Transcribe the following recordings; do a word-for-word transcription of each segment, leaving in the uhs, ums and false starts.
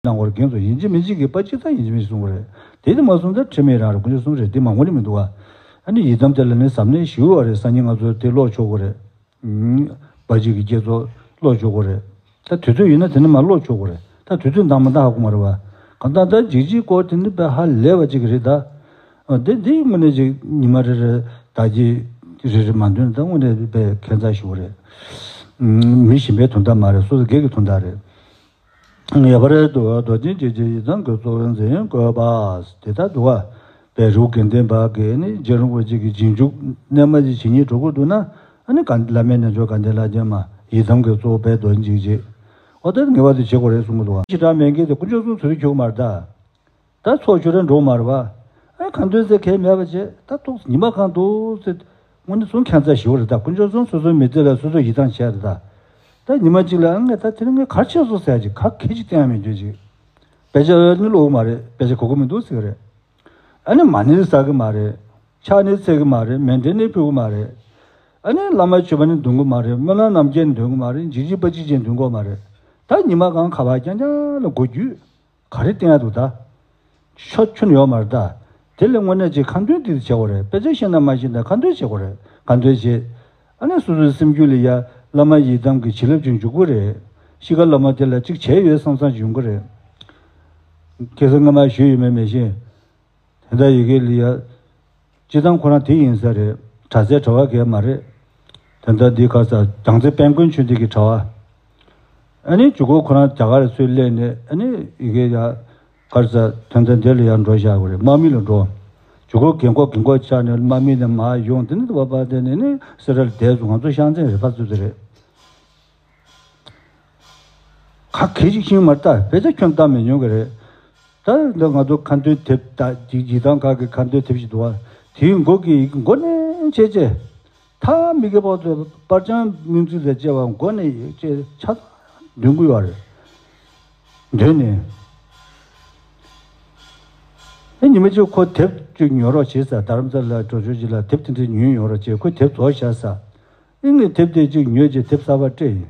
གནང་བར་འགན་སོང་། ཡིན་གཅིག་མིན་གཅིག་གི་པ་ཅི་ད་ཡིན་གཅིག་མིན་གཅིག་གསུང་གི་རེད། དེ་དེ་མ་གསུང་ད་ཁྲིམས་མེད་རང་རེད། དཀོན་མཆོག་གསུམ་རེད། དེ་མ་ངོ་ནི་མི་འདུག་བ། ཨ་ནི་ཡི་དམ་དེ་ལ་ནི་གཟབ་ནན་ཞུ་བ་རེད། སང་ཉིན་ང་ཚོ་དེ་ཀློག་ཆོག་གི་རེད། ཨུམ། པ་ཅི་གི་སྐྱེ་ཚོགས་ཀློག་ཆོག་གི་རེད། ད་དུས་ཚོད་ཡིན་ན་དེ་ནི་མ་ཀློག་ཆོག་གི་རེད། ད་དུས་ཚོད་འདང་མ་འདང་ཧ་གོ་མ་རེད་བ། གང་ལྟར་ད་འཇིགས་བྱེད་སྐོར་དེ་ནི་དཔེ་ཧ་ལས་པ་ཅིག་རེད་ད། ཨ། དེ་འདི་དངོས་གནས་ཅིག་ཉི་མ་རེ་རེ་ད་གི་རེ་རེ་མ་འདོན་ད་དངོས་གནས་དཔེ་ཁྱད་མཚར་ཞིག་རེད། ཨུམ། མི་གཞན་པའི་དོན་དག་མ་རེད། སོ་སོ་སྒེར་གྱི་དོན་དག་རེད། ངེས་པར་དུ་རྡོ་རྗེ་འཇིགས་བྱེད་ཡི་དམ་དགོས་ཚོགས་འཛིན་དགོས་པ། དེ་ལྟར་འདུག་བ། པའི་རི་བོ་དགེ་ལྡན་པ་གིས་ནི་རྗེ་རིན་པོ་ཆེ་གི་རྗེས་འཇུག་རྣལ་མ་ཞིག་བྱེད་སྙིང་བྲོ་གི་འདུག་ན། ཨ་ནི་ག་བླ་མའི་རྣལ་འབྱོར་དགའ་ལྡན་ལྷ་ལྡན་མ་ཡི་དམ་གྱི་གཙོ་བོ་དཔལ་རྡོ་རྗེ་འཇིགས་བྱེད། འོ་ད་ངེས་པར་དུ་བྱེད་དགོས་རེད་གསུང་གི་འདུག་བ། ཞེ་དྲག་མེད་མཁན་དེ་དཀོན་མཆོག་གསུམ་ཚུར་འཁྱུག་མར་ད། ད་ཚོགས་ཆོས་ར་འགྲོ་མར་བ། ཨ། ཁ་འདོན་ཟེར་གལ་མེད་པ་བྱས། ད་ཐུགས་ཉི་མ་གང་འདུག་ཟེར། དངོས་གནས་གསུང་ཁྱད་མཚར་ཞིག་རེད། ད་དཀོན་མཆོག་གསུམ་སོ་སོའི་མི་ཚེ་ལ་སོ་སོས་ཡིད་ཐང་ཆད་རེད་ད། ད་ཉི་མ་གཅིག་ལ་ཨ་ངས་ད་དེ་རིང་ངས་ག་རེ་བྱས་སོང་ཟེར་ཡ་ཅིག་ག་གེ་ཅིག་བསྟན་ཡ་མེད་རྒྱུ་ཅིག་དཔེ་ཆ་ཨོལ་ནི་ཀློག་གི་མ་རེད། དཔེ་ཆ་གོ་གི་མི་འདུག་ཟེར་གི་རེད། ཨ་ནི་མ་ཎི་ཟ་གི་མ་རེད། ཕྱག་ནི་འཚལ་གི་མ་རེད། མཎྜལ་ནི་ཕུལ་གི་མ་རེད། ཨ་ནི་བླ་མ་མཆོད་པ་ནི་འདོན་གི་མ་རེད། སྨོན་ལམ་རྣམ་རྒྱལ་འདོན་གི་མ་རེད། འཇིགས་བྱེད་དཔའ་ཆིག་ཅན་འདོན་གི་མ་རེད། ད་ཉི་མ་གང་ཁ་པར་རྐྱང་རྐྱང་ལ་མགོ་བརྒྱུད། ག་རེ་བསྟན་ཡ་འདུག་ད། ཆོ་ཁྱོན་ཡོད་མ་རེད་ད། དེ་ལས་དངོས་གནས་ཅིག་ཁ་འདོན་དེ་བྱེད་དགོས་རེད། དཔེ་ཆ་ཤེས་ན་མ་ཤེས་ན་ཁ་འདོན་བྱེད་དགོས་རེད། ཁ་འདོན་བྱེད། ཨ་ནི་སོ་སོའི་སེམས་རྒྱུད་ལ་ཡ་བླ་མ་ཡི་དམ་གྱི་བྱིན་རླབས་ཅིག་འཇུག་གི་རེད། གཤིས་ཀ་བླ་མ་དེ་ལ་ཅིག་བྱས་ཡོད་བསམ་བསམ་ཅིག་ཡོང་གི་རེད། ཁ་སང་སྔ་མ་ཞུས་ཡོད་མེད་མི་ཤེས། དེ་འདྲ་ཡི་གེ་ལ་ཡ། སྤྱི་བཏང་ཁོ་རང་དེ་ཡིན་ས་རེད། གྲྭ་སའི་གྲྭ་པ་གས་མ་རེད། དེ་འདྲ་འདི་ག་ས་རྒྱལ་རྩེ་དཔལ་མགོན་ཆོས་སྡེ་གི་གྲྭ་པ། ཨ་ནི་ཇུ་གུ་ཁོ་རང་རྒྱ་གར་ཚུར་སླེབས་ནས་ཨ་ནི་ཡི་གེ་ཡ། ག་རེ་ཟ། དོན་དག་འདི་ལ་ཡར་འགྲོ་བཞག་གི་རེད། དམག་མི་ལ་འགྲོ། ཇུ་གུ་རྒན་གོག་རྒན་གོག་ཆགས་ནས་དམག་མི་ནས་མར་ཡོང་། དེ་ནས་བ་པ་དེ་ནས་ནི་སེ་ར་ལ་བསྡད་སོང་། ང་ཚོ་ཤང་ཚན་རེད་ཕར་ཚུར་དེ་རེད། ག་གེ་ཅིག་ཤེས་མ་རེད་ད། དཔེ་ཆ་ཁྱོན་བཏང་མི་ཉུང་གི་རེད། ད་འདི་ང་ཚོ་ཁ་འདོན་དེབ་ད་ཡི་ཡི་དམ་ཁག་གི་ཁ་འདོན་དེབ་ཞིག་འདུག་བ། དེའི་མགོ་གི་མགོ་ནས་བྱས་བྱས། ད་མི་དགེ་བ་ཚོ་སྤར་བྱང་སྨོན་ཚིག་ལ་བཅས་པ་མགོ་ནས་ཡིག་ཆ་ཆ་ཚང་འདོན་གི་ཡོད་རེད། འདོན་ནས། ཨེ་ཉི་མ་གཅིག་ཁོ་དེབ་ཅིག་ཉོ་རོགས་བྱེད་ཟེར། རྡ་རམ་ས་ལ་འགྲོ་ཆོག་ཅིག་ལ་དེབ་དེ་འདྲ་ཉོས་ཡོང་རོགས་བྱེད། ཁོས་དེབ་རྫོགས་བཞག་ཟེར། ཨེ་ངས་དེབ་དེ་ཅིག་ཉོས་བྱས་དེབ་གསར་པ་སྤྲད་ཡིན།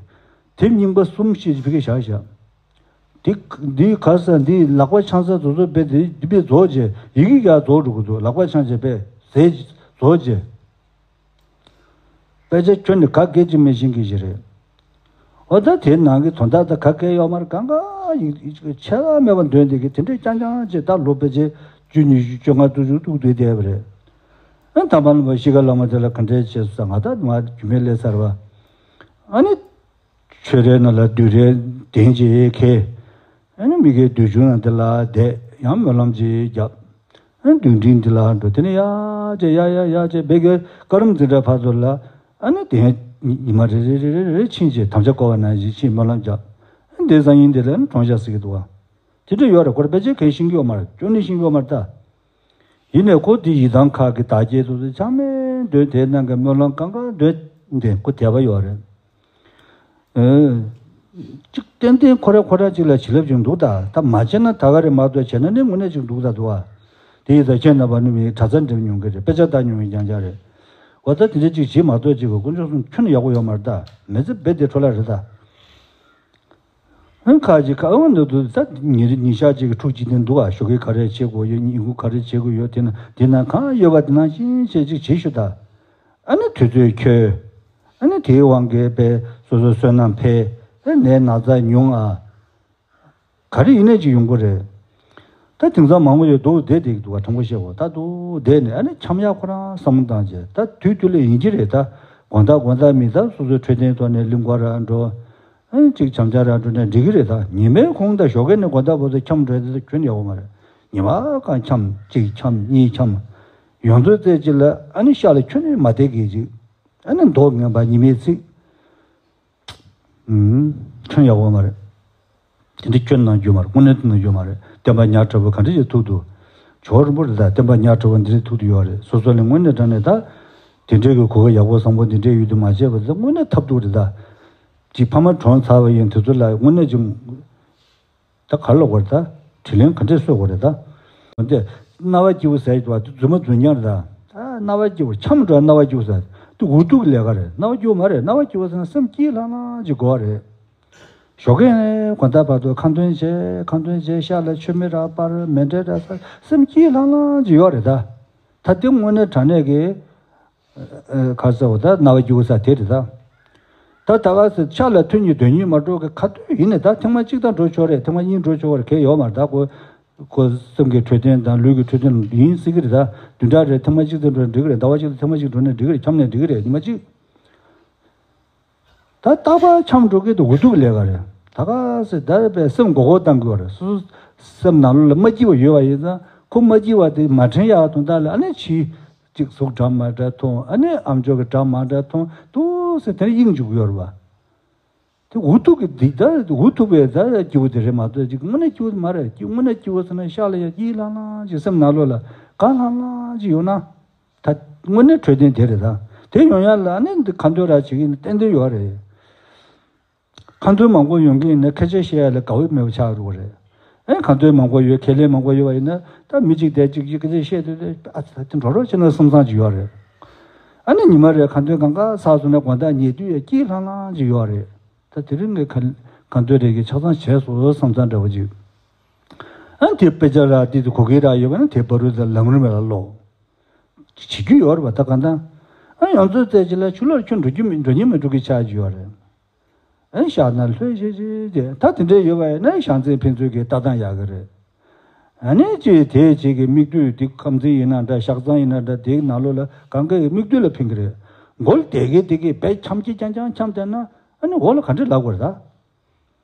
དེབ་རྙིང་པ་གསུམ་བཞི་ཅིག་ཕ་གིར་བཞག་བཞག་དེ་འདི་ག་ས་འདི་ལག་པ་འཆང་ས་དེ་ཚོ་དཔེ་དེ་འདི་དཔེ་རྫོགས་བྱས། ཡི་གེ་ཡར་རྫོགས་འགྲོ་གི་འདུག་ལག་པ་འཆང་བྱས་དཔེ་ཟས་རྫོགས་བྱས། དཔེ་ཆ་ཁྱོན་ནས་ག་གེ་ཅིག་མི་ཤེས་མཁན་ཞིག་རེད། འོ་ད་དེའི་ནང་གི་དོན་དག་ད་ག་གེ་ཡོད་མ་རེད། གང་ག་ཡིག་ཡིག་ཆ་མེད་པ་འདོན་བསྡད་ཀྱི་དེ་འདྲས་རྐྱང་རྐྱང་བྱས། ད་ལོ་ཕལ་ཆེར་བཅུ་གཉིས་བཅོ་ལྔ་དྲུག་ཅུ་ཐུག་བསྡད་བསྡད་པ་རེད། ཨ་དམ་པ་རྣམ་པ་གཤིས་ཀ་བླ་མ་དེ་ལ་ག་འདྲས་བྱས་སོང་ང་ད་ང་རྒྱུས་མེད་སླེབས་ཚར་བ། ཨ་ནི། ཆོས་རའི་ནང་ལ་བདུད་རའི་གདན་ཅིག་ཁེལ། ཨ་ནི་མི་དགེ་བདུད་ཆུང་ནང་དེ་ལ་བསྡད། ཡང་སྨོན་ལམ་ཅིག་བརྒྱབ། ཨ་ནི་བདུད་འདྲེ་འདི་ལ་འགྲོ། དེ་ནས་ཡར་བྱས་ཡར་ཡར་ཡར་བྱས་བེ་གའི་ཀ་རམ་འཛིན་གྲྭ་བར་དུ་ལ། ཨ་ནི་དེ་ཡང་ཉི་མ་རེ་རེ་རེ་རེ་རེ་ཕྱིན་བྱས་དམ་བཅའ་བསྐོར་བ་ནང་བཞིན་ཕྱིན་སྨོན་ལམ་བརྒྱབ། ཨ་ནི་དེ་སང་ཉིན་དེ་ལ་ཨ་ནི་གྲོངས་ཤག་ཟེར་གྱི་འདུག་བ། དེ་འདྲ་ཡོད་རེད། ཁོ་རང་ཕལ་ཆེར་གང་ཤེས་ཀྱི་ཡོད་མ་རེད། ཅོ་ནེ་ཤེས་ཀྱི་ཡོད་མ་རེད་ད། ཡིན་ནའི་ཁོ་དེ་ཡི་དམ་ཁག་གི་བདག་རྐྱེན་དེ་ཚོ་ཚང་མས་འདོན། དེའི་ནང་གི་སྨོན་ལམ་གང་ག་འདོན་ཏེ་ཁོ་དད་པ་ཡོད་རེད། ཨེ། གཅིག་ཏན་ཏན་ཁོ་ར་ཁོ་ར་གཅིག་ལ་བྱིན་རླབས་ཅིག་འདུག་ད། ད་མ་བྱས་ན་ད་ག་རེད་མ་གཏོགས་བྱས་ན་ནི་དངོས་གནས་ཅིག་འདུག་ད་འདུག་ཨ། དེ་ཡི་ད་ཁྱེད་རྣམ་པ་ནི་མི་གྲྭ་ཚང་འགྲིམ་མྱོང་གི་རེད། དཔེ་ཆ་ལྟ་མྱོང་མཁན་རྐྱང་རྐྱང་རེད། འོ་ད་དེ་འདྲ་ཅིག་བྱེད་མ་གཏོགས་ཅིག་གི་དཀོན་མཆོག་གསུམ་ཁྱོན་ནས་ཡག་པོ་ཡོད་མ་རེད་ད། མི་ཚེ་རྦད་དེ་འཕྲོ་བརླག་རེད་ད། ཨང་ཁ་ཅིག་ཁ་ཨང་འདུག་འདུག་ད་ཉིན་རེ་ཉིན་ཞག་གཅིག་གི་ཕྲུག་གཅིག་དེ་འདུག་ཨ། ཞོགས་ཀས་ག་རེ་བྱེད་དགོས་ཡོད། ཉིན་གུང་ག་རེ་བྱེད་དགོས་ཡོད། དེ་ན་དེ་ན་གང་ཡོད་པ་དེ་ནང་བཞིན་བྱེད་ཅིག་བྱེད་ཤོག་ད། ཨ་ནི་དུས་ཚོད་འཁྱོལ། ཨ་ནི་དེའི་དབང་གིས་དཔེ་སོ་སོའི་བསོད་ནམས་འཕེལ། ཨ་ནད་ན་ཚ་ཉུང་ཨ། ག་རེ་ཡིན་ནའི་ཅིག་ཡོང་གི་རེད། ད་དེང་སང་མང་པོ་ཡོད་འདུག་བསྡད་བསྡད་ཀྱི་འདུག་བ། དྲང་པོ་བཤད་དགོས། ད་འདུག་བསྡད་ནས་ཨ་ནི་འཁྱམ་ཡག་ཁོ་རང་བསམ་བློ་བཏང་བྱས། ད་དུས་དུས་ལ་ཡིན་གྱི་རེད་ད། དགོང་དག་དགོང་དག་མི་ད་སོ་སོའི་འཕྲོད་བསྟེན་ཐོག་ནས་གླིང་སྐོར་ར་འགྲོ། ཨ་ནི་ཅིག་འཆམ་འཆམ་ར་འགྲོ་ནས་འགྲིག་གི་རེད་ད། ཉི་མའི་གུང་ད་ཞོགས་ཀས་ནས་དགོང་དག་བར་དུ་འཁྱམ་འགྲོ་ཡ་དེ་ད་ཁྱོན་ཡག་པོ་མ་རེད། ཉི་མ་གང་འཁྱམ། གཅིག་འཁྱམ་གཉིས་འཁྱམ། ཡོང་དུས་ཙམ་ཅིག་ལ་ཨ་ནི་ཤག་ལ་ཁྱོན་ནས་མ་བསྡད་གི་ཅིག་ཨ་ནི་མདོག་ངན་པ་ཉི་མའི་ཚིག་ཨུམ། ཁྱོན་ཡག་པོ་མ་རེད། དེ་འདྲ་སྐྱོན་གནང་རྒྱུ་མ་རེད། དངོས་གནས་དེ་གནང་རྒྱུ་མ་རེད། བསྟན་པ་ཉག་ཕྲ་བོ་ག་འདྲ་ཞིག་ཐུག་འདུག་ཇོ་བོ་རིན་པོ་ཆེ་དང་བསྟན་པ་ཉག་ཕྲ་བོ་འདི་འདྲ་ཐུག་འདུག་ཡོད་རེད། སོ་སོ་ལ་དངོས་གནས་དྲང་གནས་ད། དེ་འདྲའི་གི་གོ་སྐབས་ཡག་པོ་བཟང་པོ་འདི་འདྲའི་ཡོད་དུ་མ་བྱས་པ་ད་དངོས་གནས་ཐབས་སྡུག་རེད་ད། ཅིག་ཕ་མ་གྲོངས་ཚར་བ་ཡིན་དུས་ཚོད་ལ་དངོས་གནས་ཅིག་ད་ག་རེ་ལབ་དགོས་རེད་ད། དྲིན་ལན་ག་འདྲས་གསོ་དགོས་རེད་ད། འདི། རྣ་བ་སྐྱིད་པོ་ཟེར་གྱི་འདུག་བ། དེ་རྫུན་མ་རྫུན་རྐྱང་རེད་ད། ད་རྣ་བ་སྐྱིད་པོ་འཁྱམ་འགྲོ། རྣ་བ་སྐྱིད་པོ་ཟེར་དེ་འུ་ཐུག་གི་ལས་ཀ་རེད། རྣ་བ་སྐྱིད་པོ་མ་རེད། རྣ་བ་སྐྱིད་པོ་ཟེར་ན་སེམས་སྐྱིད་ལྷང་ལྷང་ཅིག་དགོས་པ་རེད། ཞོགས་ཀས་ནས་དགོང་དག་བར་དུ་ཁ་འདོན་བྱས། ཁ་འདོན་བྱས་ཤག་ལ་མཆོད་མེ་རག་པར་མེ་འདྲེ་རག་ས་སེམས་སྐྱིད་ལྷང་ལྷང་ཅིག་ཡོད་རེད་ད། ད་དེ་དངོས་གནས་དྲང་གནས་ཀྱི་ཨ་ཨ་ག་ཟེར་བ་ད་རྣ་བ་སྐྱིད་པོ་ས་དེ་རེད་ད། ད་ད་ག་ཟེར་ཆ་ལ་ཐུན་གཉིས་དོན་གཉིས་མ་འགྲོ་གི་ཁ་ཐུན་ཡིན་ནས་ད་ཐེངས་མ་གཅིག་ད་འགྲོ་ཆོག་རེད། ཐེངས་མ་གཉིས་འགྲོ་ཆོག་རེད། གལ་ཡོད་མ་རེད་ད། ཁོ་ཁོ་སེམས་ཀྱི་འཕྲོད་བསྟེན་དང་ལུས་ཀྱི་འཕྲོད་བསྟེན་ཡིན་སྲིད་ཀྱི་རེད་ད། བདུན་ཕྲག་རེ་ཐེངས་མ་གཅིག་ཙམ་འགྲོ་ན་འགྲིག་གི་རེད། ཟླ་བ་གཅིག་ལ་ཐེངས་མ་གཅིག་འགྲོ་ན་འགྲིག་གི་རེད། འཁྱམས་ནས་འགྲིག་གི་རེད། ཉི་མ་གཅིག་ད་རྟག་པར་འཁྱམས་འགྲོ་གི་འདུག་འུ་ཐུག་ལས་ཀ་རེད། ད་ག་ཟེ་ད་པའི་སེམས་མགོ་སྐོར་བཏང་དགོས་རེད། སོ་སོ་སེམས་ནང་ལོགས་ལ་མ་སྐྱིད་པ་ཡོད་པ་ཡིན་ཙང་ཁོ་མ་སྐྱིད་པ་དེ་མ་དྲན་ཡག་དོན་དག་ལ་ཨ་ནི་ཕྱི་གཅིག་གཟུགས་འདྲ་མ་འདྲ་མཐོང་། ཨ་ནི་ཨམ་ཅོག་གི་འདྲ་མ་འདྲ་མཐོང་འདུག་ཟེ་དེ་ནས་དབྱིངས་འཇུག་ཡོད་རེད་པ། དེ་འུ་ཐུག་གི་འདི་ད་འུ་ཐུག་པའི་ད་སྐྱིད་པོ་དེ་རེད་མ་གཏོགས་ཅིག་དངོས་གནས་སྐྱིད་པོ་དེ་མ་རེད། སྐྱིད་དངོས་གནས་སྐྱིད་པོ་ཟེར་ན་ཤག་ལ་ཡ་སྐྱིད་ལྷང་ལྷང་ཅིག་སེམས་ནང་ལོགས་ལ་དགའ་ལྷང་ལྷང་ཅིག་ཡོད་ན། ད་དངོས་གནས་འཕྲོད་བསྟེན་དེ་རེད་ད། དེ་ཡོང་ཡ་ལ་ཨ་ནི་འདི་ཁ་འདོན་ར་བྱེད་ཀྱི་ཡིན་ན་ཏན་ཏན་ཡོད་རེད། ཁ་འདོན་མང་པོ་ཡོང་གི་ཡིན་ན་སྐད་ཆ་བཤད་ཡ་ལ་དགའ་བོ་མེད་པ་ཆགས་འགྲོ་གི་རེད། ཨེ་ཁ་འདོན་མང་པོ་ཡོད། ཁས་ལེན་མང་པོ་ཡོད་པ་ཡིན་ན་ད་མི་གཅིག་དེ་གཅིག་གཅིག་སྐད་ཆ་བཤད་དུས་དེ་ཨ་ཙི་ད་དེ་འགྲོ་རོགས་བྱས་ན་བསམ་བསམ་ཅིག་ཡོད་རེད། ཨ་ནི་ཉི་མ་རེ་ཁ་འདོན་གང་ག་ཚར་སོང་ན་དགོང་དག་ཉལ་དུས་ཡ་སྐྱིད་ལྷང་ལྷང་ཅིག་ཡོད་རེད། ད་དེ་རིང་ངས་ཁ་ཁ་འདོན་རེ་གི་ཆ་ཚང་བྱས་སོང་བསམ་བསམ་འདྲ་བོ་ཅིག་ཨ་དེ་དཔེ་ཆ་ར་དེ་དེ་གོ་གི་ར་ཡོད་པ་ན་དེ་བར་དུ་ལམ་རིམ་ལ་ཀློག་བྱེད་རྒྱུ་ཡོད་རེད་པ། ད་གང་ལྟར་ཨ་ཡོངས་རྫོགས་བཙལ་ཅིག་ལ་ཆུ་ལོག་ཁྱོད་འགྲོ་རྒྱུ་མི་འགྲོ་ཉིན་མི་འགྲོ་གི་ཆགས་ཀྱི་ཡོད་རེད། ཨ་ཤག་ན་ལྷོད་ཤེས་ཤེས་ཀྱི་ད་དེ་འདྲས་ཡོད་པ་ཡིན་ན་ཞང་ཚན་ཕན་ཚུན་གྱི་ལྟ་སྟངས་ཡག་གི་རེད། ཨ་ནི་ཅི་དེ་ཅིག་གི་མིག་ལྟོས་དེ་ཁམས་ཚན་ཡིན་ན་འདྲ་ཤག་ཚང་ཡིན་ན་འདྲ་དེའི་ནང་ལོགས་ལ་གང་ག་གི་མིག་ལྟོས་ལ་ཕན་གི་རེད། མགོ་ལ་དེ་གི་དེ་གི་བས་འཁྱམ་གྱི་རྐྱང་རྐྱང་འཁྱམ་བསྡད་ན་ཨ་ནི་འོག་ལ་ག་འདྲས་ལབ་དགོས་རེད་ད།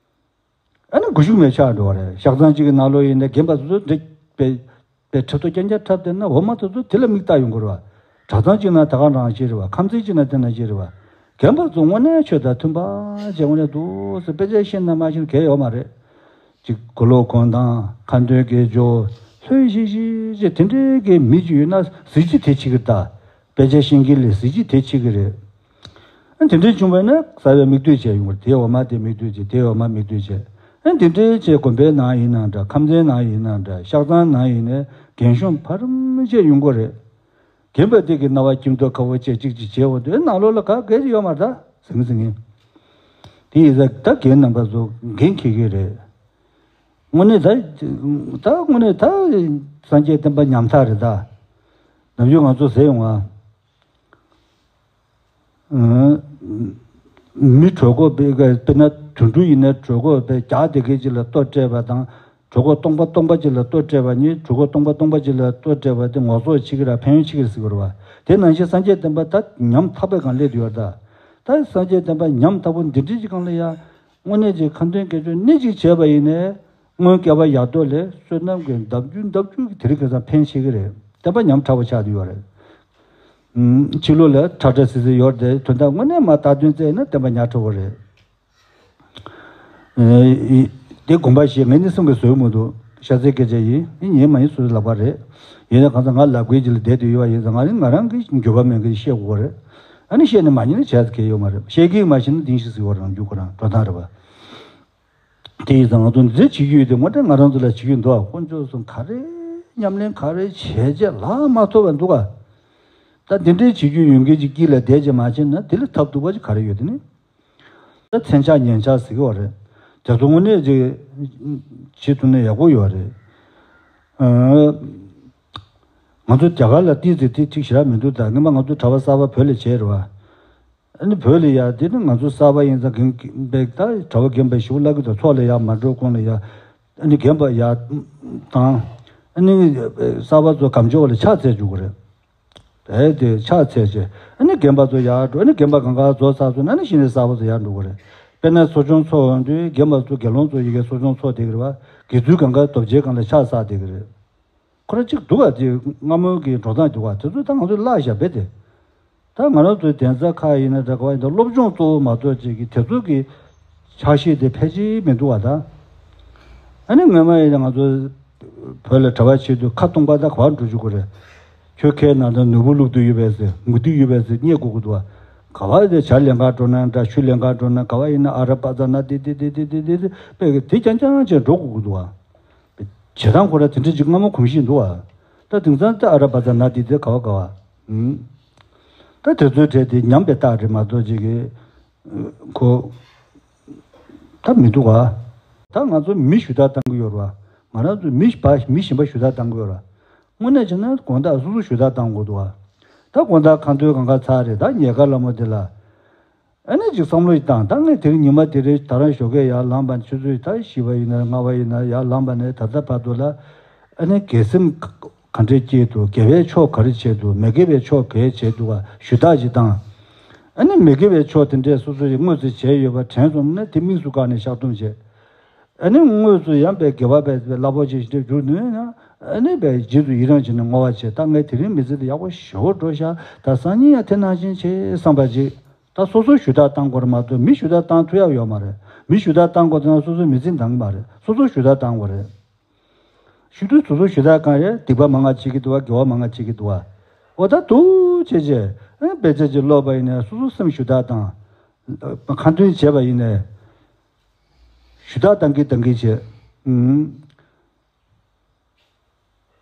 ཨ་ནི་སྒུལ་ཤུགས་མེད་ཆགས་འགྲོ་བ་རེད། ཤག་ཚང་གཅིག་གི་ནང་ལོགས་ཡིན་ན་རྒན་པ་ཚོ་ཚོ་འདྲེ་པའི་པའི་ཁྲབ་ཏོ་རྐྱང་རྐྱང་འཁྲབ་བསྡད་ན་འོ་མ་ཚོ་ཚོ་དེ་ལ་མིག་ལྟ་ཡོང་གི་རེད་བ། གྲྭ་ཚང་གཅིག་ན་ད་ག་རང་ཞིག་རེད་བ། ཁམས་ཚན་གཅིག་ན་དེ་ན་ཞིག་རེད་བ། རྒན་པ་ཚོ་དངོས་གནས་ཆོས་དང་མཐུན་པ་བྱས་དངོས་གནས་འདུག་ཟེར་དཔེ་ཆ་ཤེས་ན་མ་ཤེས་ན་གལ་ཡོད་མ་རེད། གཅིག་གོ་ལོ་གོན་སྟངས་ཁ་འདོན་དགེ་སྦྱོར་ལྷོད་ཤིག་ཤིག་ཅེས་དེ་འདྲའི་གི་མི་གཅིག་ཡོད་ན་གཟི་བརྗིད་དེ་ཆེ་གི་རེད་ད། དཔེ་ཆ་ཤེས་མཁན་ལས་གཟི་བརྗིད་དེ་ཆེ་གི་རེད། ཨ་དེ་འདྲའི་བྱུང་བས་ན་གསར་བའི་མིག་ལྟོས་བྱས་ཡོང་བར་དེའི་འོ་མ་དེ་མིག་ལྟོས་བྱས་དེའི་འོ་མ་མིག་ལྟོས་བྱས། ཨ་དེ་འདྲའི་བྱས་དགོན་པའི་ནང་ཡིན་ན་འདྲ་ཁམས་ཚན་ནང་ཡིན་ན་འདྲ་ཤག་ཚང་ནང་ཡིན་ནའི་རྒན་གཞོན་བར་མི་བྱས་ཡོང་གི་རེད། རྒན་པ་དེ་གི་རྣ་བ་སྐྱིད་མདོག་ཁ་པོ་བྱས་གཅིག་གཅིག་བྱས་འོ་དེ་ནང་ལོགས་ལ་ག་གེ་ཡོད་མ་རེད་ད་ཟིང་ཟིང་ངེ། དེ་ཡིན་ཙང་ད་རྒན་རྣམ་པ་ཚོ་འགན་འཁྱེར་གི་རེད། དངོས་གནས་ད་ད་དངོས་གནས་ད་སངས་རྒྱས་བསྟན་པ་ཉམ་ཐག་རེད་ད། ནམ་རྒྱུན་ང་ཚོ་ཟེར་ཡོང་ང་། མི་གྲོད་ཁོག་དཔེ་དཔེར་ན་དུད་འགྲོ་ཡིན་ན་གྲོད་ཁོག་དཔེ་རྒྱགས་དེ་གའི་ཅིག་ལ་ལྟོ་སྤྲད་པ་དང་གྲོད་ཁོག་སྟོང་པ་སྟོང་པ་ཅིག་ལ་ལྟོ་སྤྲད་པ་གཉིས་གྲོད་ཁོག་སྟོང་པ་སྟོང་པ་ཅིག་ལ་ལྟོ་སྤྲད་པ་དེ་ངོ་སོ་ཆེ་གི་ར་ཕན་ཡོན་ཆེ་གི་ར་ཟེར་གི་རེད་བ། དེ་ནང་བཞིན་སངས་རྒྱས་བསྟན་པ་ད་ཉམ་ཐག་པའི་སྒང་སླེབས་ཡོད་རེད་ད། ད་སངས་རྒྱས་བསྟན་པ་ཉམ་ཐག་པོ་འདི་འདྲའི་ཅིག་སྒང་ལ་ཡ། དངོས་གནས་ཀྱི་ཁ་འདོན་དགེ་སྦྱོར་སྣེ་གཅིག་བྱས་པ་ཡིན་ནའི་སྔོན་བསྐལ་པ་ཡར་ཐོག་ལས་བསོད་ནམས་ཀྱི་འདབ་རྒྱུ་འདབ་རྒྱུ་གི་དེ་རིང་ཁ་སང་ཕན་ཆེ་གི་རེད། བསྟན་པ་ཉམ་ཕྲ་བོ་ཆགས་བསྡད་ཡོད་རེད། ཕྱི་ལོགས་ལ་ཁྲ་ཁྲ་སིལ་སིལ་ཡོད་རེད་དེ་དོན་དག་དངོས་གནས་མ་བརྟག་དོན་བཙལ་ན་བསྟན་པ་ཉག་ཕྲ་བོ་རེད། དེ་དགོངས་པ་བཞེས་ངས་ནི་སེམས་ཀྱི་བཟོད་མི་འདུག་ཤ་ཚའི་སྐད་ཆ་ཡིན་ཨེ་ཉན་མ་ཡིན་སོ་སོའི་ལག་པ་རེད། ཡིན་ན་གང་ཟག་ང་ལབ་མཁན་ཅིག་ལ་བསྡད་དུ་ཡོད་པ་ཡིན་ཙང་ང་ནི་ང་རང་གི་འགྱོད་པ་མེད་མཁན་བཤད་དགོས་པ་རེད། ཨ་ནི་བཤད་ནས་མ་ཉན་ན་བྱས་ཚེ་གལ་ཡོད་མ་རེད། བཤད་ཀྱིན་མ་ཤེས་ན་འདིང་ཞིག་ཟིག་བར་རང་རྒྱུ་ཁོ་རང་འགྲོ་སྟངས་རེད་བ། དེ་ཡིན་ཙང་ང་ཚོ་འདི་བྱེད་རྒྱུ་ཡོད་དེ་དངོས་གནས་ང་རང་ཚོ་ལ་བྱེད་རྒྱུ་འདུག་ཨ། དཀོན་མཆོག་གསུམ་ག་རེ་ཉམས་ལེན་ག་རེ་བྱས་རྗེས་ལག་མ་ཐོབ་པ་འདུག་ཨ། ད་འདི་འདྲའི་བྱེད་རྒྱུ་ཡོད་མཁན་ཅིག་དཀྱིལ་ལ་བསྡད་རྗེས་མ་བྱས་ན་དེ་ལས་ཐབས་སྡུག་པ་ཅིག་ག་རེ་ཡོད་དེ་ནི། ད་མཚན་ཆགས་ཉན་ཆགས་ཟེར་གི་བ་རེད། དེ་ཚོ་དངོས་གནས་ཅིག་བྱེད་ཐུབ་ན་ཡག་པོ་ཡོད་རེད། ཨ། ང་ཚོ་རྒྱ་གར་ལ་ཏིས་ཟེར་ཏིས་ཅིག་ཞེ་དྲག་མི་འདུག་ད་སྔོན་མ་ང་ཚོ་གྲྭ་པ་གསར་པ་བོད་ལ་བྱས་རེད་བ། ཨ་ནི་བོད་ལ་ཡ་དེ་ནི་ང་ཚོ་གསར་པ་ཡིན་ཙང་རྒན་པའི་ད་གྲྭ་པ་རྒན་པའི་ཞུ་བ་ལབ་གི་འདུག་ཚོགས་ལ་ཡ་མ་འགྲོ་གོང་ལ་ཡ། ཨ་ནི་རྒན་པ་ཡ་དང་། ཨ་ནི་གསར་པ་ཚོ་སྒམ་ཆུང་བ་ལ་ཕྱག་འཚལ་འཇུག་གི་རེད། དེ་དེ་ཕྱག་འཚལ་བྱས་ཨ་ནི་རྒན་པ་ཚོ་ཡར་འགྲོ། ཨ་ནི་རྒན་པ་གང་ག་རྫོགས་ཚར་སོང་ན་ཨ་ནི་གཞི་ནས་གསར་པ་ཚོ་ཡར་འགྲོ་གི་རེད། དཔེར་ན་གསོ་སྦྱོང་ཚོགས་ཡོང་དུས་རྒན་པ་ཚོ་དགེ་སློང་ཚོ་ཡི་གེ་གསོ་སྦྱོང་ཚོགས་བསྡད་ཀྱི་རེད་བ། དགེ་ཚུལ་གང་ག་རྡོ་རྗེ་སྒང་ལ་ཕྱག་འཚལ་བསྡད་ཀྱི་རེད། ཁོ་རང་གཅིག་འདུག་ག་དེ་སྔ་མོ་གི་འགྲོ་སྟངས་འདུག་ག་དེ་ཚོ་ད་ང་ཚོས་བརླག་བཞག་པས་དེ། ད་ང་རང་ཚོའི་གདན་ས་ཁག་ཡིན་ན་འདྲ་ག་བ་ཡིན་ན་སློབ་སྦྱོང་གཙོ་བོ་མ་གཏོགས་ཅིག་གི་དེ་ཚོ་གི་ཕྱག་བཞེས་དེ་ཕལ་ཆེར་མི་འདུག་བ་ད། ཨ་ནི་སྔོན་མ་ཡིན་ན་ང་ཚོ་བོད་ལ་གྲྭ་པ་བྱེད་དུས་ཁ་སྟོང་པ་ད་ག་བ་འགྲོ་བཅུག་གི་རེད། ཁྱོད་ཁའི་ནང་དུ་ནོར་བུ་བླུགས་དུས་ཡོད་པས་ཟེར་མུ་ཏིག་ཡོད་པས་ཟེར་རྙེད་དགོས་ཀྱི་འདུག་བ། ག་བ་དེ་ཇ་ལེན་གར་འགྲོ་ན་འདྲ་ཆུ་ལེན་གར་འགྲོ་ན་ག་བ་ཡིན་ན་ཨ་ར་པ་ཙ་ན་དེ་དེ་དེ་དེ་དེ་དེ་དེ་དཔེ་གི་དེ་རྐྱང་རྐྱང་བྱས་འགྲོ་དགོས་ཀྱི་འདུག་བ། བྱེད་སྟངས་ཁོ་ར་དེ་འདྲ་ཅིག་སྔ་མོ་གོམས་གཤིས་འདུག་ཨ། ད་དེང་སང་ད་ཨ་ར་པ་ཙ་ན་དེ་དེ་ག་བ་ག་བ། ཨུམ། ད་དེ་ཚོའི་གྲས་དེ་ཉམས་པའི་རྟགས་རེད་མ་གཏོགས་ཅིག་གི་ཁོ། ད་མི་འདུག་ག་ད་ང་ཚོ་མི་ཞུ་དག་བཏང་གི་ཡོད་རེད་བ། ང་རང་ཚོ་མི་བ་མི་གཞན་པ་ཞུ་དག་བཏང་གི་ཡོད་རེད་བ། དངོས་གནས་བྱས་ན་དགོང་དག་སོ་སོ་ཞུ་དག་བཏང་དགོས་འདུག་བ། ད་དགོང་དག་ཁ་འདོན་གང་ག་ཚར་རེད། ད་ཉལ་ཁ་ལ་མོ་དེ་ལ། ཨ་ནི་ཅིག་བསམ་བློ་ཞིག་བཏང་། ད་ངས་དེ་རིང་ཉི་མ་དེ་རིང་ད་རང་ཞོགས་ཀས་ཡར་ལངས་པ་ནས་ཆུ་ཚོད་ད་བཞི་པ་ཡིན་ན་ལྔ་པ་ཡིན་ན་ཡར་ལངས་པ་ནས་ད་ལྟ་བར་དུ་ལ། ཨ་ནི་དགེ་སེམས་ག་འདྲས་སྐྱེས་འདུག་དགེ་བའི་ཕྱོགས་ག་རེ་བྱས་འདུག་མི་དགེ་བའི་ཕྱོགས་ག་རེ་བྱས་འདུག་ག་ཞུ་དག་ཅིག་བཏང་། ཨ་ནི་མི་དགེ་བའི་ཕྱོགས་དེ་འདྲས་སོ་སོ་ཡིས་དངོས་སུ་བྱས་ཡོད་པ་དྲན་སོང་ན་དེ་དམིགས་སུ་བཀར་ནས་བཤགས་སྡོམ་བྱས། ཨ་ནི་དངོས་སུ་ཡང་པའི་དགེ་བ་པའི་རླབས་པོ་ཆེ་ཞིག་འགྲུབ་ནུས་ན། ཨ་ནི་པའི་རྗེས་སུ་ཡི་རང་བྱས་ནས་བསྔོ་བ་བྱས། ད་ངས་དེ་རིང་མི་ཚེ་འདི་ཡག་པོ་ཞེ་པོ་འགྲོ་ཤག་ད་སང་ཉིན་ཡང་དེ་ནང་བཞིན་བྱེད་བསམ་པ་ཅིག་ད་སོ་སོ་ཞུ་དག་བཏང་དགོས་རེད་མ་གཏོགས་མི་ཞུ་དག་བཏང་ཐུབ་ཡག་ཡོད་མ་རེད། མི་ཞུ་དག་བཏང་དགོས་ན་སོ་སོའི་མི་ཚེ་འདང་གི་མ་རེད། སོ་སོ་ཞུ་དག་བཏང་དགོས་རེད། ཞུ་དུས་སོ་སོ་ཞུ་དག་གང་རེད། སྡིག་པ་མང་ང་བྱེད་ཀྱི་འདུག་བ། དགེ་བ་མང་ང་བྱེད་ཀྱི་འདུག་བ། འོ་ད་འདུག་བྱས་བྱས་ཨ་དཔེ་ཆ་ཅིག་ཀློག་པ་ཡིན་ནའི་སོ་སོ་སེམས་ཞུ་དག་དང་། ཁ་འདོན་བྱས་པ་ཡིན་ནའི། ཞུ་དག་བཏང་གི་བཏང་གི་བྱས། ཨུམ།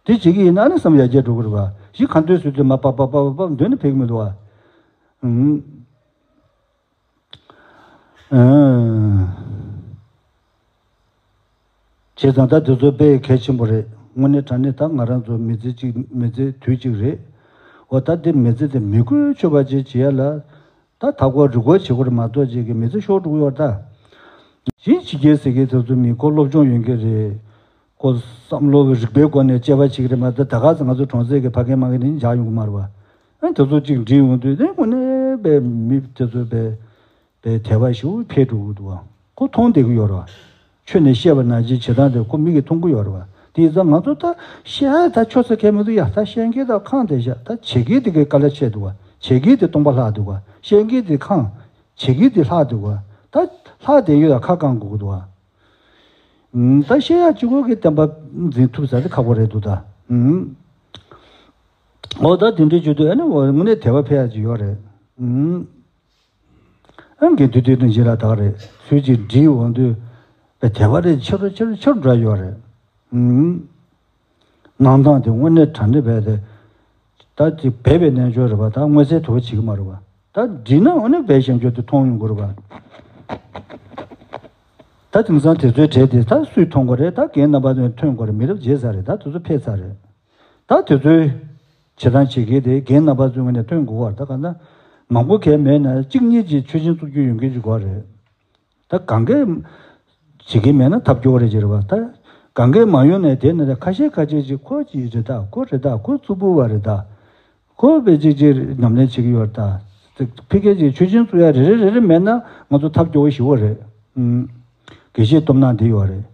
དེ་བྱེད་ཀྱི་ཡིན་ན་ནི་བསམ་ཡར་རྒྱས་འགྲོ་གི་རེད་བ། གཞི་ཁ་འདོན་ཟེར་དུས་མར་པ་པ་པ་པ་པ་འདོན་ནས་ཕེབས་ཀྱི་མི་འདུག་བ། ཨུམ། ཨུམ། བྱས་ཙང་ད་དེ་ཚོ་དཔེ་གལ་ཆེན་པོ་རེད། དངོས་གནས་དྲང་གནས་ད་ང་རང་ཚོ་མི་ཚེ་གཅིག་མི་ཚེ་དུས་གཅིག་རེད། འོ་ད་འདི་མི་ཚེ་དེ་མི་གོ་ཆོད་པ་ཅིག་བྱེད་ཡ་ལ། ད་ད་གོ་རི་གོ་བྱེད་དགོས་རེད་མ་གཏོགས་ཅིག་གི་མི་ཚེ་ཤོར་འགྲོ་གི་ཡོད་རེད་ད། གཞན་ཕྱི་རྒྱལ་ཟེར་མཁན་དེ་ཚོ་མི་ཁོ་སློབ་སྦྱོང་ཡོད་མཁན་རེད། ཁོ་བསམ་བློ་རིག་པའི་སྒོ་ནས་དཔྱད་པ་བྱེད་ཀྱི་རེད་མ་གཏོགས་ད་ག་ཚོད་ང་ཚོ་གྲོང་གསེབ་ཀྱི་ཕ་རྒན་མ་རྒན་དེ་འཇགས་ཡོང་གི་མ་རེད་བ། ཨ་དེ་ཚོ་གཅིག་འདྲིས་ཡོང་དུས་དེ་དངོས་གནས་པའི་མི་དེ་ཚོ་པའི་པའི་དད་པ་ཞེ་པོ་འཕེལ་འགྲོ་གི་འདུག་བ། ཁོ་མཐོང་བསྡད་ཀྱི་ཡོད་རེད་བ། ཆོས་ནས་བཤད་པ་ནང་བཞིན་བྱེད་སྟངས་དེ་ཁོ་མིག་གིས་མཐོང་གི་ཡོད་རེད་བ། དེ་ཡིན་ཙང་ང་ཚོ་ད་བཤད་ད་ཆོག་ས་གལ་མི་འདུག་ཡ། ད་བཤད་མཁན་ད་ཁེངས་བསྡད་ཤག་ད་བྱེད་མཁན་དེ་གའི་དཀའ་ལས་ཆེ་འདུག་བ། བྱེད་མཁན་དེ་སྟོང་པ་ལྷག་འདུག་བ། བཤད་མཁན་དེ་ཁེངས། བྱེད་མཁན་དེ་ལྷག་འདུག་བ། ད་ལྷག་བསྡད་ཡོད་ད་ཁ་བསྐང་དགོས་ཀྱི་འདུག་བ། ཨུམ། ད་བཤད་ཡག་གཅིག་པོ་གི་བསྟན་པ་འཛིན་ཐུབ་ས་དེ་ཁག་པོ་རེད་འདུག་ད། ཨུམ། འོ་ད་དེ་འདྲའི་བརྗོད་དུས་ཨ་ནི་འོ་དངོས་གནས་དད་པ་འཕེལ་ཡག་ཅིག་ཡོད་རེད། ཨུམ། ཨ་དགེ་འདུན་དེ་དང་རྗེས་ལ་དག་རེད། ཚུལ་གྱིས་འདྲིས་འོང་དུས་པའི་དད་པ་རེ་ཆེ་རུ་ཆེ་རུ་ཆེ་རུ་འགྲོ་ཡོད་རེད། ཨུམ། གནང་སྟངས་དེ་དངོས་གནས་དྲང་གནས་རྦད་དེ། ད་དེ་སྦས་པའི་རྣལ་འབྱོར་རེད་པ། ད་མངོན་གསལ་དོད་པོ་བྱེད་ཀྱི་མ་རེད་པ། ད་འདྲིས་ན་འོ་ན་སྦས་ཞབས་འབྱོར་དེ་མཐོང་ཡོང་གི་རེད་པ། ད་དེང་སང་དེ་ཚོའི་གྲས་དེ་ད་སུས་མཐོང་གི་རེད། ད་རྒན་རྣམ་པ་ཚོས་ཐོན་གྱི་རེད། མི་རབས་བརྗེས་ཚར་རེད། ད་དེ་ཚོ་ཕེབས་ཚར་རེད། ད་དེ་ཚོའི་བྱེད་སྟངས་བྱེད་མཁན་དེ་རྒན་རྣམ་པ་ཚོའི་ངོས་ནས་ཐོན་དགོས་པ་རེད། ད་གང་ལྟར་མང་པོ་གལ་མེད་ན་གཅིག་གཉིས་ཀྱིས་ཆོས་ཆེན་བཙུགས་རྒྱུ་ཡོང་མཁན་ཅིག་དགོས་རེད། ད་གང་གས་བྱེད་ཀྱི་མེད་ན་ཐབས་སྐྱོ་བོ་རེད་ཅེས་རེད་བ། ད་གང་གས་མ་ཡོང་ནས་དེ་ནས་ཁ་ཤས་ཁ་ཤས་ཅིག་ཁོ་ཅིག་རེད་ད། ཁོ་རེད་ད། ཁོ་རྩུབ་པོ་བ་རེད་ད། ཁོ་བས་ཅིག་ཅིག་ཉམས་ལེན་བྱེད་ཀྱི་ཡོད་རེད་ད། ཕ་གི་ཅིག་ཆོས་ཆེན་བཙུགས་ཡ་རེ་རེ་རེ་རེ་མེད་ན་ང་ཚོ་ཐབས་སྐྱོ་བོ་ཞེ་པོ་རེད། ཨུམ། དགེ་བཤེས་སྟོབས་ན་འདི་ཡོད་རེད།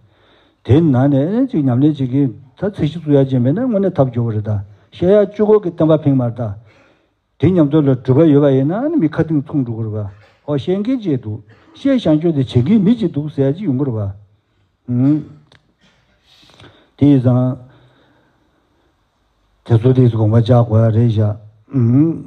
དེ་ནང་ནས་ཅིག་ཉམས་ལེན་བྱེད་ཀྱི་ད་ཚད་གཞི་བཙུགས་ཡ་ཅིག་མེད་ན་དངོས་གནས་ཐབས་སྐྱོ་བོ་རེད་ད། བཤད་ཡ་གཅིག་པོ་གི་བསྟན་པ་ཕིང་མ་རེད་ད། དེ་མཉམ་དུ་ལ་གྲུབ་པ་ཡོད་པ་ཡིན་ན་ནི་མི་ཁ་གཏིང་མཚུངས་འགྲོ་གི་རེད་པ། ཨོ་བཤད་མཁན་ཅིག་འདུག་བཤད་བཞག་རྒྱུ་དེ་བྱེད་མཁན་མི་ཅིག་འདུག་ཟེར་ཡ་ཅིག་ཡོང་གི་རེད་པ། ཨུམ། དེ་ཡིན་ཙང་། དེ་ཚོ་དེ་ཚོ་དགོངས་པ་འཇགས་དགོས་ཡ་རེད་བཞག་ཨུམ།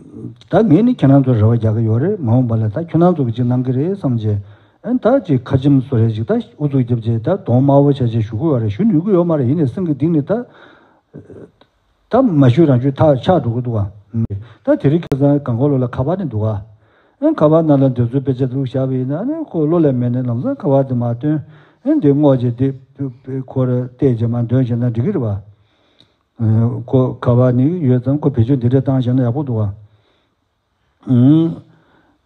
ད་ངས་ནི་ཁྱེད་རང་ཚོར་རེ་བ་རྒྱག་གི་ཡོད་རེད། མ་འོངས་པ་ལ་ད་ཁྱོད་རང་ཚོ་གི་ཅིག་གནང་གི་རེད་བསམ་བྱས། ཨན་ད་ཅིག་ཁ་ཆེམས་བཟོ་རེད་ཅིག་ད་ཨུ་ཚུགས་རྒྱབ་བྱས་ད་གདོང་དམར་པོ་ཆགས་བྱས་ཞུ་གི་ཡོད་རེད། ཞུ་ནུས་ཀྱི་ཡོད་མ་རེད། ཡིན་ནའི་སེམས་ཀྱི་གཏིང་ནས་ད། ད་མ་ཞུས་རང་ཞུས་ཐག་ཆག་འགྲོ་གི་འདུག་བ། ད་དེ་རིང་ཁ་སང་གང་གོ་ལོ་ལ་ཁ་པར་ནས་འདུག་བ། ཨེ་ཁ་པར་ནང་ལ་འདོད་ཚུལ་དཔེ་ཆ་བླུགས་བཞག་པ་ཡིན་ན་ཨ་ནི་ཁོ་བློ་ལ་མེད་ནས་ལམ་སང་ཁ་པར་དེ་མ་བཏོན། ཨེ་འདི་སྔོག་བྱས་དེ་ཁོ་ར་བལྟས་བྱས་མ་འདོན་བྱས་ན་འགྲིག་གི་རེད་བ། ཁོ་ཁ་པར་ནི་ཡོད་ཙང་ཁོ་བེད་སྤྱོད་འདི་འདྲ་བཏང་བཞག་ན་ཡག་པོ་འདུག་བ། ཨུམ།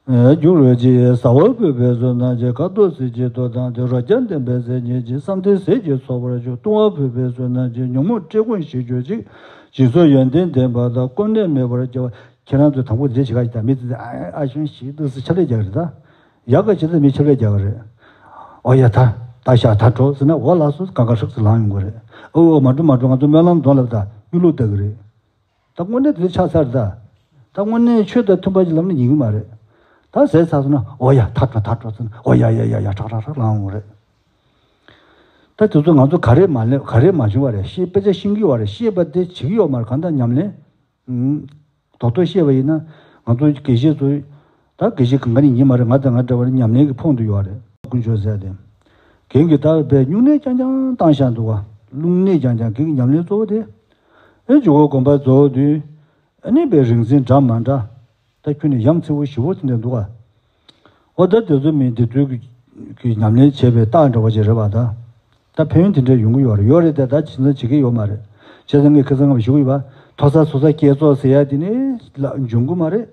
རྒྱུ་རོལ་གྱི་ཟ་བ་ཕུད་པའི་བཟོ་ན་གྱི་ཁ་དོག་སེར་གྱི་དོ་དང་དེ་རོ་རྒྱ་ལྡན་པའི་ཟས་ཉིད་ཀྱི་བསམ་གཏན་ཟས་ཀྱི་ཚོགས་པར་གྱུར། བཏུང་བ་ཕུད་པའི་བཟོ་ན་གྱི་ཉོན་མོངས་བཀྲེས་སྐོམ་ཞི་གྱུར་ཅིག་སྦྱིན་སོགས་ཡོན་ཏན་ལྡན་པ་དང་སྐོམ་ནད་མེད་པར་སྐྱེ་བ། ཁྱེད་རང་ཚོས་དང་པོ་འདི་བྱེད་ཀ་ཞིག་དང་མི་ཚེ་ཨ་ཨ་ཞོན་ཞིག་ཏུ་སུ་ཆབ་ལས་རྒྱག་གི་རེད་ད། ཡག་ག་བྱེད་ཚེ་མི་ཆབ་ལས་རྒྱག་གི་རེད། ཨོ་ཡ་ད་ད་ཤ་ད་འགྲོ་ཟེར་ན་འོ་ལགས་སོ་གང་ག་ཧྲག་ཙི་ལངས་ཡོང་གི་རེད། ཨོ་ཨོ་མ་འགྲོ་མ་འགྲོ་ང་ཚོ་སྨོན་ལམ་འདོན་ལབ་ད་མི་བླུག་བསྡད་གི་རེད། ད་དངོས་གནས་དེ་ཆགས་ཚར་ད། ད་དངོས་གནས་ཆོས་དང་མཐུན་པ་ཅིག་ལབ་ན་ཉན་གི་མ་རེད། ད་ཟས་ཚར་སོང་ན་ཨོ་ཡ་ད་འགྲོ་ད་འགྲོ་ཟེར་ན་ཨོ་ཡ་ཡ་ཡ་ཡ་ཧྲག་ཧྲག་ཧྲག་ལངས་ཡོང་གི་རེད། ད་དེ་ཚོ་ང་ཚོ་ག་རེ་མ་ལས་ག་རེ་མ་བྱུང་བ་རེད། ཤེས་དཔེ་ཆ་ཤེས་ཀྱི་ཡོད་རེད། ཤེས་པ་དེ་བྱེད་ཀྱི་ཡོད་མ་རེད། གང་ལྟར་ཉམས་ལེན། ཨུམ། རྡོག་རྡོག་བཤད་པ་ཡིན་ན་ང་ཚོ་དགེ་བཤེས་ཚོ་ད་དགེ་བཤེས་གང་ག་ནས་ཡིན་མ་རེད། ང་དང་ང་འདྲ་བ་ནི་ཉམས་ལེན་གྱི་ཕོངས་དུ་ཡོད་རེད། དཀོན་མཆོག་ཟེར་ཏེ། རྒན་གྱིས་ད་བས་སྨྱུང་གནས་རྐྱང་རྐྱང་བཏང་བཞག་འདུག་བ། སྨྱུང་གནས་རྐྱང་རྐྱང་རྒན་གྱི་ཉམས་ལེན་གཙོ་བོ་དེ། ཨེ་འཇུག་སྒོ་དགོན་པ་རྫོགས་དུས། ཨ་ནི་བས་རིག་འཛིན་འདྲ་མ་འདྲ། ད་ཁྱོད་ནི་ཡང་ཚེ་བོ་ཞི་བོ་དེ་འདྲ་འདུག་བ། འོ་ད་དེ་ཚོ་མི་འདི་ཚོའི་གི་ གི་ཉམས་ལེན་བྱས་པའི་རྟགས་འདྲ་བོ་ཅིག་རེད་པ་ད། ད་ཕན་ཡོན་དེ་འདྲ་ཡོང་གི་ཡོད་རེད། ཡོད་རེད་དེ་ད་བྱས་ཙང་བྱེད་ཀྱི་ཡོད་མ་རེད། བྱས་ཙང་ངས་ཁ་སང་ངས་ཞུ་གི་ཡོད་པ། མཐོ་ས་མཐོ་ས་བསྐྱེད་རྫོགས་ཟེར་ཡ་དེ་ནི་ལ་འབྱུང་གི་མ་རེད།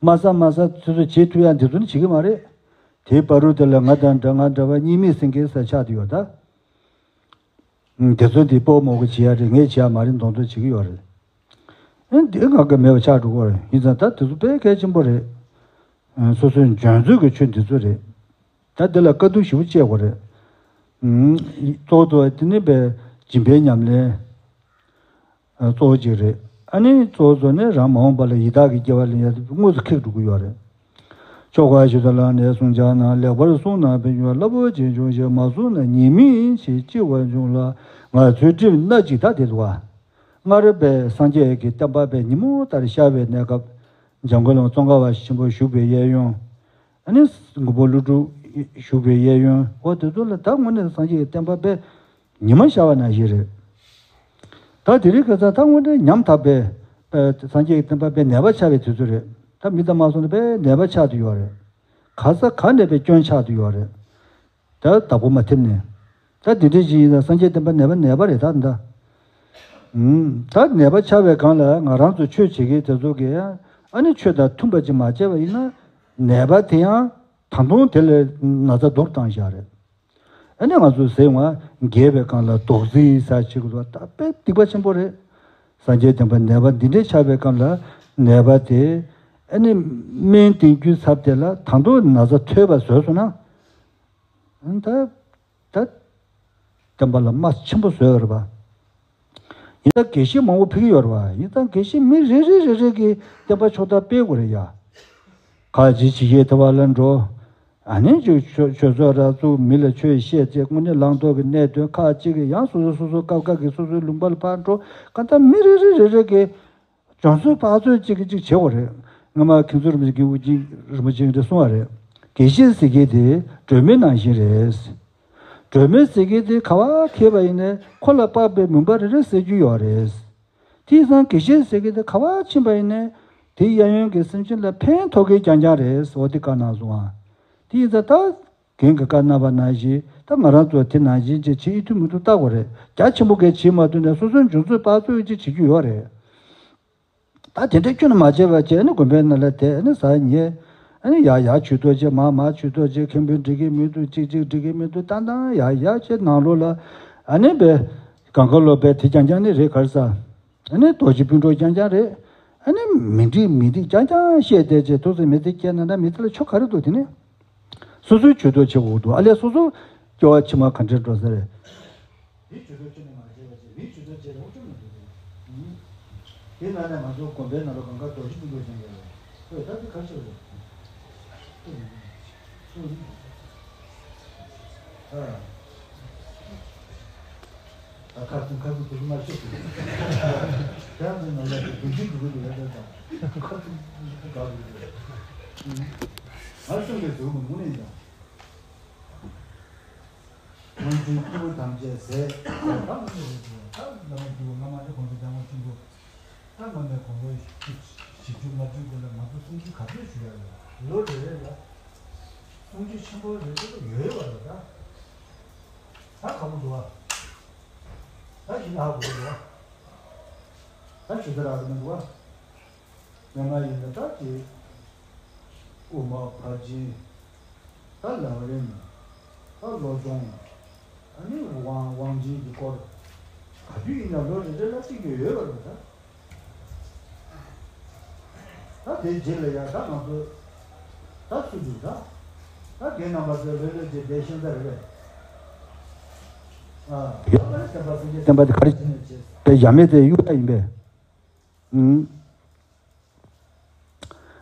དམའ་ས་དམའ་ས་སོ་སོས་བྱེད་ཐུབ་ཡ་འདི་ཚོ་ནི་བྱེད་ཀྱི་མ་རེད། དེའི་བར་དུ་དེ་ལ་ང་དང་འདྲ་ང་འདྲ་བ་གཉིས་མེད་སེང་གེ་ས་ཆགས་བསྡད་ཡོད་ད། དེ་ཚོ་འདི་སྤོ་མོ་གི་བྱེད་ཡ་རེད། ངས་བྱེད་ཡ་མ་རེད། མདོག་མདོག་བྱེད་ཀྱི་ཡོད་རེད། ཨེ་འདི་ང་གི་མེད་པ་ཆགས་འགྲོ་གི་རེད། ཡིན་ཙང་ད་དེ་ཚོ་དཔེ་གལ་ཆེན་པོ་རེད། ཨེ་སོ་སོའི་འཇོན་ཚོད་ཀྱི་ཆོས་འདི་ཚོ་རེད། ད་འདི་ལ་དཀའ་སྡུག་ཞེ་པོ་སྤྱད་དགོས་རེད། ཨུམ། གཙོ་བོ་དེ་ནི་པའི་སྦྱིན་པའི་ཉམས་ལེན། ཨ་གཙོ་བོ་གཅིག་རེད། ཨ་ནི་གཙོ་བོ་གཙོ་ནས་རང་མ་འོངས་པ་ལ་ཡི་དྭགས་ཀྱི་སྐྱེ་བ་ལེན་ཡ་དེ་དངོས་སུ་ཁེགས་འགྲོ་གི་ཡོད་རེད། ཆོ་ག་ཞུ་ད་ལ་ནས་གསུང་བྱ་ན་ལེགས་པར་གསུངས་ན་ཕན་ཆུང་། སླ་པོ་བྱས་ཆུང་ཞེས་མ་གསུངས་ན་ཉེས་དམིགས་ཆེ་ལྕི་བ་འབྱུང་ལ་ངལ་རྩོལ་སྒྲིབ་སྣ་གཅིག་ད་དེ་འདུག་བ། སྔར་བས་སངས་རྒྱས་ཀྱི་བསྟན་པ་བས་ཉིན་མོ་ལྟར་ཤར་བའི་གནས་སྐབས། འཇམ་མགོན་བླ་མ་ཙོང་ཁ་པ་ཆེན་པོ་བཞུགས་པའི་གཡས་གཡོན། ཨ་ནི་མགོན་པོ་ཀླུ་སྒྲུབ་བཞུགས་པའི་གཡས་གཡོན་འོ་དེ་ཚོ་ལ་ད་དངོས་གནས་སངས་རྒྱས་ཀྱི་བསྟན་པ་བས་ཉི་མ་ཤར་བ་ནང་བཞིན་རེད། ད་དེ་རིང་ཁ་སང་ད་དངོས་གནས་ཉམ་ཐག་པའི་ཨ་སངས་རྒྱས་ཀྱི་བསྟན་པ་དཔེ་ནད་པ་ཆགས་པའི་དུས་ཚོད་རེད། ད་མི་དང་མ་སོང་ན་དཔེ་ནད་པ་ཆགས་བསྡད་ཡོད་རེད། ག་ས་ག་ནས་དཔེ་སྐྱོན་ཆགས་བསྡད་ཡོད་རེད། ད་བདག་པོ་མ་ཐེབས་ནས། ད་དེ་འདྲ་ཞིག་ཡིན་ན་སངས་རྒྱས་བསྟན་པ་ནད་པ་ནད་པ་རེད་ད་ད། ཨུམ། ད་ནད་པ་ཆགས་པའི་སྒང་ལ་ང་རང་ཚོ་ཆོས་བྱེད་མཁན་དེ་ཚོ་གིས་ཨ་ནི་ཆོས་དང་མཐུན་པ་ཅིག་མ་བྱས་པ་ཡིན་ན་ནད་པ་དེ་ཡང་ད་དུང་དེ་ལས་ན་ཚ་སྡུག་བཏང་བཞག་རེད། ཨ་ནི་ང་ཚོས་ཟེར་བ་རྒས་པའི་སྒང་ལ་རྡོག་རྫིས་ཟ་བྱེད་དགོས་པ་ད་དཔེ་སྡིག་པ་ཆེན་པོ་རེད། སངས་རྒྱས་བསྟན་པ་ནད་པ་འདི་འདྲའི་ཆགས་པའི་སྐབས་ལ་ནད་པ་དེ་ཨ་ནི་སྨན་བསྟེན་རྒྱུའི་ཚབ་དེ་ལ་ད་དུང་ན་ཚ་མཐོ་བ་བཟོས་སོང་ན། ཨ་ནི་ད་ད་བསྟན་པ་ལ་རྨ་ཆེན་པོ་བཟོས་ཡོད་རེད་པ། ཡིན་ད་དགེ་བཤེས་མང་པོ་ཕེབས་ཀྱི་ཡོད་རེད་པ། ཡིན་ད་དགེ་བཤེས་མི་རེ་རེ་རེ་རེ་གིས་བསྟན་པ་ཕྱོགས་མཐར་སྤེལ་དགོས་རེད་ཡ། ཁ་ཅིག་ཕྱི་རྒྱལ་དེ་བ་ལ་འགྲོ། ཨ་ནི་ཅིག་ཆོས་ཆོས་ཚོགས་ར་བཙུགས། མི་ལ་ཆོས་བཤད་ཅེས་དངོས་གནས་བླང་དོར་གྱི་གནད་དོན་ཁག་ཅིག་གི་ཡང་སོ་སོ་སོ་སོ་སྐབས་ཁག་གི་སོ་སོའི་ལུང་པ་ལ་ཕར་འགྲོ། གང་ལྟར་མི་རེ་རེ་རེ་རེ་གིས་འཇོན་ཚོད་དཔག་ཚོད་ཅིག་གིས་ཅིག་བྱེད་དགོས་རེད། སྔ་མ་མཁན་ཟུར་རིན་པོ་ཆེ་གིས་དབུ་ཅན་རིན་པོ་ཆེ་གིས་འདི་གསུངས་པ་རེད། དགེ་བཤེས་ཟེར་མཁན་དེ་སྒྲོན་མེ་ནང་བཞིན་རེད། སྒྲོན་མེ་ཟེར་མཁན་དེ་ག་བ་ཁེལ་བ་ཡིན་ནའི་ཁོ་ལ་དཔག་པའི་མུན་པ་རེ་རེ་སེལ་རྒྱུ་ཡོད་རེད། དེ་ཡིན་ཙང་དགེ་བཤེས་ཟེར་མཁན་དེ་ག་བ་ཕྱིན་པ་ཡིན་ནའི་དེའི་གཡས་གཡོན་གྱི་སེམས་ཅན་ལ་ཕན་ཐོགས་མཁན་རྐྱང་རྐྱང་རེད་ཟེར་བ་དེ་བཀའ་གནང་སོང་ཨ། དེ་ཡིན་ཙང་ད་རྒན་གྱིས་བཀའ་གནང་བ་ནང་བཞིན་ད་ང་རང་ཚོ་དེ་ནང་བཞིན་ཅིག་བྱེད་ཨེ་ཐུབ་མི་ཐུབ་བལྟ་དགོས་རེད། རྒྱ་ཆེན་པོ་གས་བྱེད་མ་ཐུབ་ནའི་སོ་སོའི་འཇོན་ཚོད་དཔག་ཚོད་ཅིག་བྱེད་རྒྱུ་ཡོད་རེད། ད་དེ་འདྲའི་སྐྱོན་མ་བྱས་པ་བྱས་ནས་དགོན་པའི་ནང་ལ་བསྡད་ནས་ཟ་ཉལ། ཨ་ནི་ཡ་ཡ་ཇུས་གཏོགས་བྱེད། མ་མ་ཇུས་གཏོགས་བྱེད། མཁན་པོས་འགྲིག་གི་མི་འདུག་ཅིག་ཅིག་འགྲིག་གི་མི་འདུག་ཏན་ཏན་ཡ་ཡ་བྱས་ནང་ལོགས་ལ། ཨ་ནི་བས་གང་ག་ལོ་བས་དེ་རྐྱང་རྐྱང་ནི་རེད་ག་རེ་ཟ། ཨ་ནི་རྡོ་རྗེ་སྤུན་གྲོགས་རྐྱང་རྐྱང་རེད། ཨ་ནི་མི་འགྲིག་མི་འགྲིག་རྐྱང་རྐྱང་བཤད་བསྡད་བྱས་ཐུགས་སེམས་མི་ཚེ་སྐྱེལ་ན་འདྲ་མི་ཚེ་ལ་ཆོ་ག་རེ་འདུག་དེ་ནི། སོ་སོའི་ཇུས་གཏོགས་བྱེད་དགོས་འདུག་ཨ་ལས་སོ་སོ་སྐྱོ་བ་ཕྱི་མ་ག་འདྲ་འགྲོ་ས་རེད། དེ་ཇུས་གཏོགས་ཁྱོན་ནས་མ་བྱས་པ་བྱས། མིའི་ཇུས་གཏོགས་བྱས་ན་དབུ་ཁྲིད་མ་འགྲོ་ཟེར། དེ་ནང་ནས་ང་ཚོ་དགོན་པའི་ནང་ལ་གང་ག་རྡོ་རྗེ་སྤུན་གྲོགས་ཅན་ཡོད་རེད། ཁོས་ད་དེ་ཁ་ཤོར་རེད། ཨ། ད་ཁ་སང་ཁ་སང་དེ་ཚོ་མ་ཤོད་དེ། དེ་ཡང་དེ་ནང་ལ་དེ་རྡོ་རྗེ་སྤུན་གྲོགས་ཡོད་རེད་ད། ཁ་སང་དེ་ཚོ་དགའ་རེད། ང་གསུང་གི་འདུག་མུ་མུ་ནས་ཡིན་ད། སྔོན་བྱོན་སྐྱེས་བུ་ཐམས་ཅད་ཟས། ཟས་དང་། ད་བླ་མ་སྐྱེས་བུ་སྔ་མ་ནས་དགོངས་དོན་ལྗང་དམར་ཆེན་པོ། ད་སྔོན་ནས་དགོངས་དོན་བཞི་བཅུ་ལྔ་བཅུའི་སྐོར་ལ་ང་ཚོ་གསུང་ཆོས་ག་ཚོད་ཞུ་ཡ་ཡོད། ལོ་རེ་རེ་ལ་གསུང་ཆོས་ཆེན་པོ་རེ་རེ་ལ་ཡོད་ཡོད་པ་རེད་ད། ད་ག་པར་འདུག་བ། ད་ཞི་ལྷག་འདུག་བ། ད་ཞུ་ས་རག་གི་མི་འདུག་བ། སྔོན་མ་ཡིན་ན་ད་ཅིག་དབུ་མ་ཕར་ཕྱིན། ད་ལམ་རིམ། ད་བློ་སྦྱོང་། ཨ་ནི་དབང་དབང་ཆེན་གྱི་སྐོར། ག་དུས་ཡིན་ན་ལོ་རེ་རེ་ལ་གཅིག་ཀྱང་ཡོད་པ་རེད་ད། ད་དེའི་རྗེས་ལ་ཡང་ད་ང་ཚོ་ད་སུ་འདུག་ད། ད་རྒན་རྣམ་པ་ཚོས་ལོས་ལོས་ཀྱི་བསྡད་ཤེས་ས་རེད་པས། ཨ། ཡང་ན་བསྟན་པ་སངས་རྒྱས་བསྟན་པ་དེ་ག་རེ་བྱས་ནས་བྱས་པའི་ཡ་མེད་དེ་གཡུག་ཡ་ཡིན་པས། ཨུམ།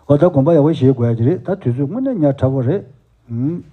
འོ་ད་དགོངས་པ་ཡག་པོ་བཞེས་དགོས་ཡ་ཅིག་རེད། ད་དུས་ཚོད་དངོས་གནས་ཉག་ཕྲ་བོ་རེད། ཨུམ།